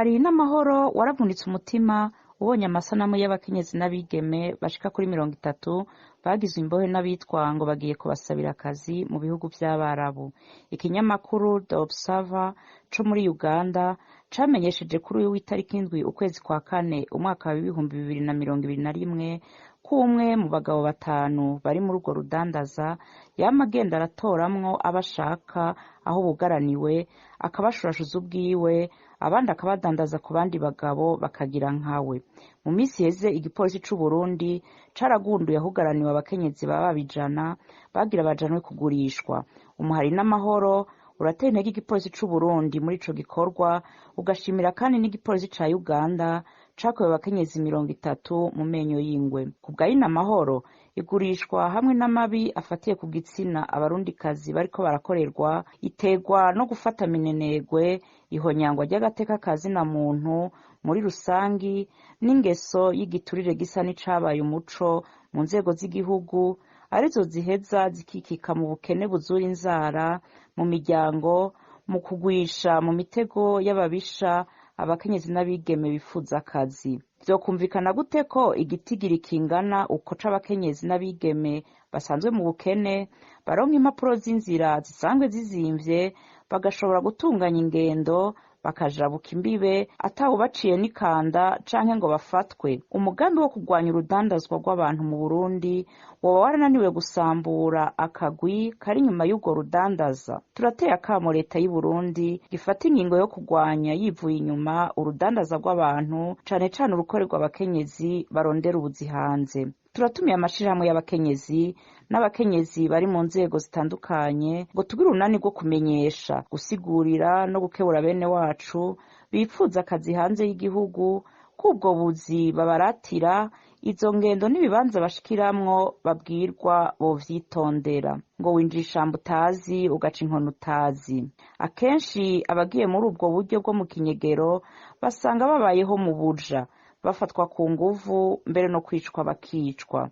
Umuhari n'amahoro waravunitse umutima ubonye amasanamu y'abakenyezi n'abigeme bashika kuri 30 bagizwe imbohe n'abitwa ngo bagiye kubasabira akazi mu bihugu vy'Abarabu. Ikinyamakuru The Observer co muri Uganda camenyesheje kuri uyu w'itariki 7 ukwezi kwa kane umwaka wa 2021 ko umwe mu bagabo 5 bari muri urwo rudandaza yama agenda aratoramwo abo ashaka aho bugaraniwe, akabashurashuza ubwiwe, abandi akabadandaza ku bandi bagabo bakagira nkawe. Mu misi iheze igipolisi c'u Burundi caragunduye ahugaraniwe abakenyezi baba 100 bagira bajanwe kugurishwa. Umuhari n'amahoro uratera intege igipolisi c'u Burundi muri ico gikorwa, ugashimira kandi n'igipolisi ca Uganda cakorewe abakenyezi 30 mu menyo y'ingwe. Ku bwa Inamahoro, igurishwa hamwe n'amabi afatiye ku gitsina abarundikazi bariko barakorerwa iterwa no gufata minenegwe, ihonyangwa ry'agateka ka zina muntu muri rusangi n'ingeso y'igiturire gisa n'icabaye umuco mu nzego z'igihugu, arizo ziheza zikikika mu bukene buzura inzara mu miryango, mu kugwisha mu mitego y'ababisha abakenyezi n'abigeme bifuza akazi. Vyokumvikana gute ko igitigiri kingana uko c'abakenyezi n'abigeme basanzwe mu bukene baronka impapuro z'inzira zisanzwe zizimvye, bagashobora gutunganya ingendo, bakajabuka imbibe atawubaciye n'ikanda canke ngo bafatwe? Umugambi wo kurwanya urudandazwa rw'abantu mu Burundi woba warananiwe gusambura akagwi kari inyuma y'urwo rudandaza. Turateye akamo leta y'u Burundi gifata ingingo yo kurwanya yivuye inyuma urudandaza rw'abantu, cane cane urukorerwa abakenyezi barondera ubuzi hanze. Turatumiye amashirahamwe y'abakenyezi n'abakenyezi bari mu nzego zitandukanye ngo tugire urunani rwo kumenyesha, gusigurira no gukebura bene wacu bipfuza akazi hanze y'igihugu, ko ubwo buzi babaratira, izo ngendo n'ibibanza bashikiramwo babwirwa bovyitondera. Ngo winjira ishamba utazi ugaca inkono utazi. Akenshi abagiye muri ubwo buryo bwo mu kinyegero basanga babayeho mu buja, bafatwa ku nguvu, mbere no kwicwa bakicwa.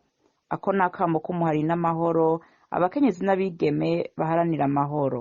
Ako ni akamo k'umuhari n'amahoro, abakenyezi n'abigeme baharanira amahoro.